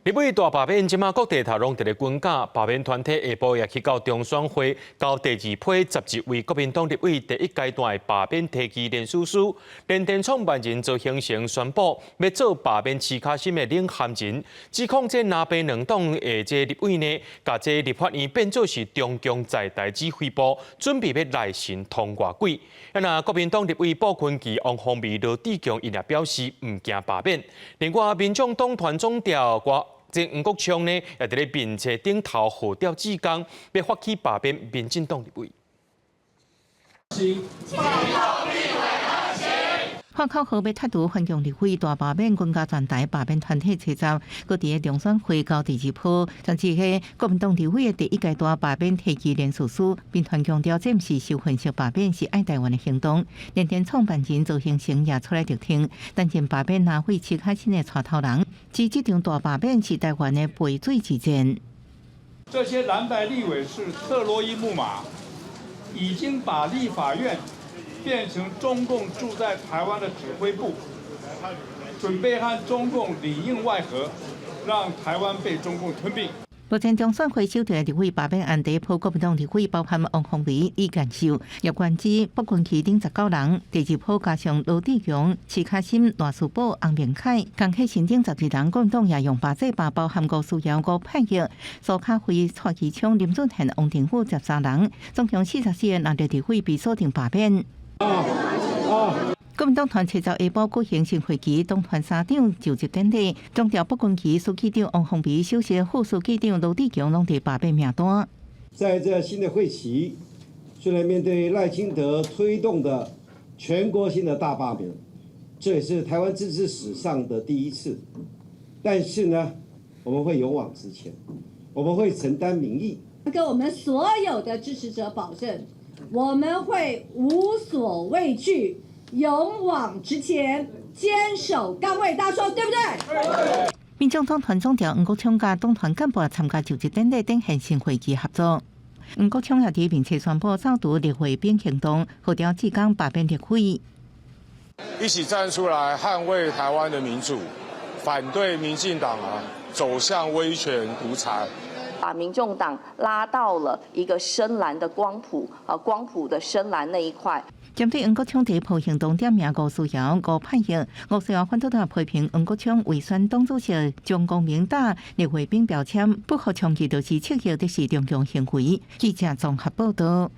立委大罷免，這馬各地頭攏佇咧滾價，罷免團體下晡也去到中選會，交第二批11位國民黨立委第一階段的罷免提議聯署書。聯電創辦人曹興誠宣布，欲做罷免徐卡心的領銜人，指控這藍白兩黨的這立委呢，共這立法院變做是中共在台指揮部，準備欲內神通外鬼。啊，若國民黨立委傅崐萁、王鴻薇、羅智強𪜶也表示毋驚罷免。另外，民眾黨團總召郭這黃國昌呢，也佇咧面冊頂頭號召志工，欲發起罷免民進黨立委。喊口號欲拆除反共立委大罷免，軍加全台罷免團體齊集，閣佇咧中選會交第二批，甚至係國民黨立委的第一階段罷免提議聯署書，民團強調這毋是仇恨式罷免，是愛台灣的行動。聯電創辦人曹興誠也出來力挺，擔任罷免藍廢徐卡心的帶頭人，指這場大罷免是台灣的背水之戰。這些藍白立委是特洛伊木馬，已經把立法院變成中共駐在台灣的指揮部，準備和中共裡應外合，讓台灣被中共吞併。目前中選會手頭的立委罷免案，第一波國民黨立委包含王鴻薇、李乾秀、葉元之、傅崐萁等19人；第二波加上羅智強、徐卡心、賴士葆、洪明凱、江啟臣等12人，國民黨也用罷制罷，包含吳思瑤、吳沛憶、蘇卡輝、蔡其昌、林俊憲、王定宇13人，總共44個藍綠立委被鎖定罷免。國民黨團七十下晡舉行新會期，黨團三長就職典禮，總召傅崐萁、書記長王鴻薇、首席副書記長羅智強攏佇罷免名單。在這新的會期，雖然面對賴清德推動的全國性的大罷免，這也是台灣政治史上的第一次，但是呢，我們會勇往直前，我們會承擔民意，跟我們所有的支持者保證，我們會無所畏懼，勇往直前，堅守崗位。大家說對不對？民眾黨團總召黃國昌佮黨團幹部參加就職典禮等現身會議合作。黃國昌也佇面冊宣布掃除立會變行動，號召志工罷免立委，一起站出來捍衛台灣的民主，反對民進黨啊走向威權獨裁。把民眾黨拉到了一個深藍的光譜啊，光譜的深藍那一塊。針對黃國昌第一波行動點名吳思瑤、吳沛憶，吳思瑤反倒批評黃國昌為選黨主席將公民黨立會變標籤，不服衝擊就是斥責這是中共行為。記者綜合報道。